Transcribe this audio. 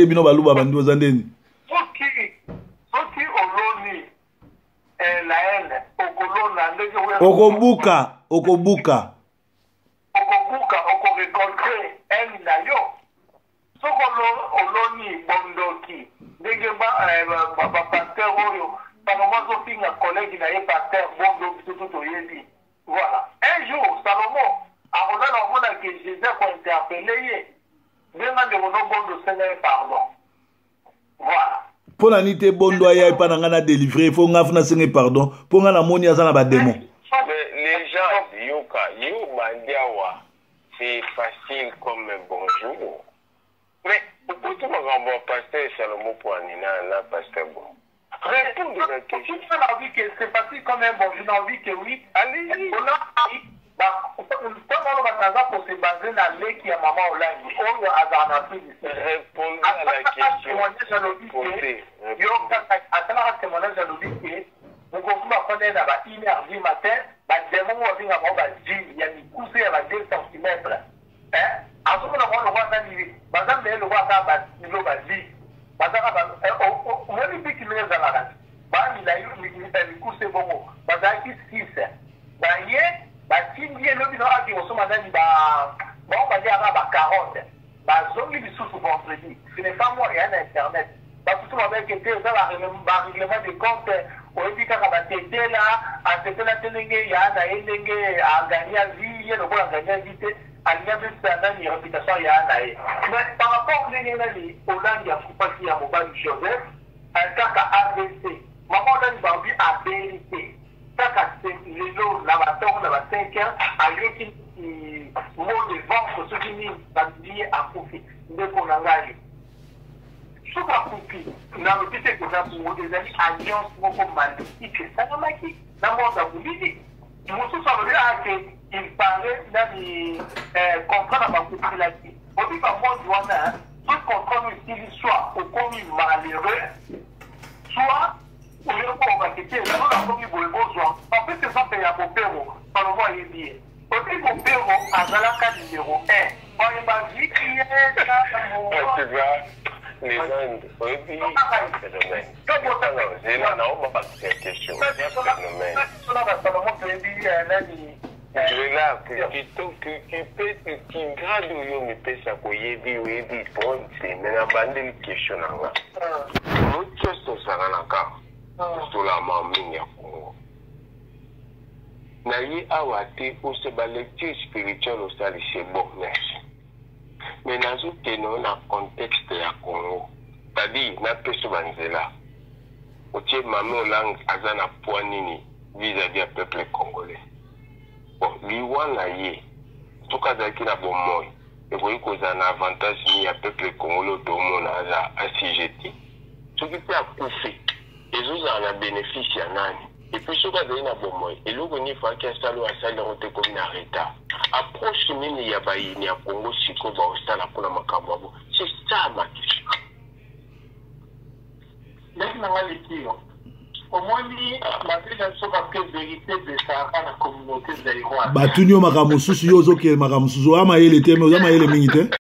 Bino baluba bandi oza ndeni. Soki soki oloni eh, la haine, okolona ndenge okobuka, okobuka okobuka, okorecolte haine na yo. Soki oloni bondoki, ndenge bapasteur oyo Salomo azofinga collègue na ye pasteur Bondo, biso tu toyebi. Voilà, un jour Salomo akolala, omona ke Jésus akointerpele ye ndenge ndeko no Bondo, senga ye pardon. Voilà. Mpo na nini te Bondo aya epa na ngai na délivre? Fo ngai funa senge pardon mpo ngai namoni aza na badémon. Mais les gens, yoka, yo bandi awa, c'est facile comme un bonjour. Mais okoti makambo ya pasteur Salomo Poani na pasteur Bon. Répondre la question. On a envie que c'est facile comme un bonjour, on a envie que oui. Allez-y. On a ntango aloba naza kose base na leki ya mama Olangi oyo azala na Afrique du Sud. Répondre à la question. Témoignage alobi ke yo kaka asalaka témoignage, alobi ke mokonzi bafanda ye na ba 1 heure du matin, badémon mo babenga bango badjinn ya mikuse ya ba 2 centimètres, azomona bango lokola nani, baza meye lokola kaka basilo bali bazaka omoni biki ndenge ezalaka, bamilai mikuse bongo, bazalaki 6. Baye batindi ye lobi na ake kosomba nani, bango baliaka bacarotte, bazongi lisusu vendredi. Ce n'est pas moi, eya na internet. Basusu babeke te, eza barèglement de compte. Oyebi kaka batetela atetela te ndenge ya na ye, ndenge aganya vie ye, lokola aganya vie te, alingi apesa nani réputation ya na ye. Mais par rapport ndenge nani Olangi akufaki ya mobali Joseph, kaka AVC, mama Olangi babi abeli te, kaka lelo na batongo na ba 5 heures ayoki mot de ventre, soki nini, balobi ye akufi. Ndeko na ngai, soki akufi, nalobi te koza bongo, ezali alliance moko maléfique esalamaki na monde ya molili. Mosusu alobi ake il paraît nani contrat na bango esilaki. Obi bamonde wana, soki contrat no esili, soit okomi malheureux, soit oyoko obaki te. Lelo nakomi boye, bozwa bapesi exemple ya Bopero. Salomo ayebi ye, obi Bopero azalaka numéro 1, oyeba viki ye. Légende, oyebi phénomène zela na obakisa question ya phénomène. Salomo toyebi nani. Zela ki grade oyo mipesa koyebi, oyebi point te, me nabandeli question na nga. Mo nyonso osakanaka osolama mingi ya Congo na ye awa te, ose balecture spirituelle osali, c'est bon, merci, mais nazokende na contexte ya Congo, c'est-à-dire napesa banzela otie mame Olangi aza na poids nini vis-à-vis ya peuple congolais. Bon, liwa na ye, soki azalaki na bomoi, ekoki kozala na avantage nini ya peuple congolais oyo toomona aza assujetti? Soki mpe akufi, ezozala na bénéfice ya nani? Et puis soki azali na bomoi, eloko nini efalaki asala oyo asali yango te? Komi na retard, approche nini ya bayini ya Congo sikoyo baosala mpona makambo ya bo? C'est ça ma question. Ndenge na nga leki yo omoni mabe na biso, parce que vérité blessaka na communauté zaïroise. Batuni yo makambo mosusu, yo ozokende makambo mosusu. Oya mayele te, me oza mayele mingi te.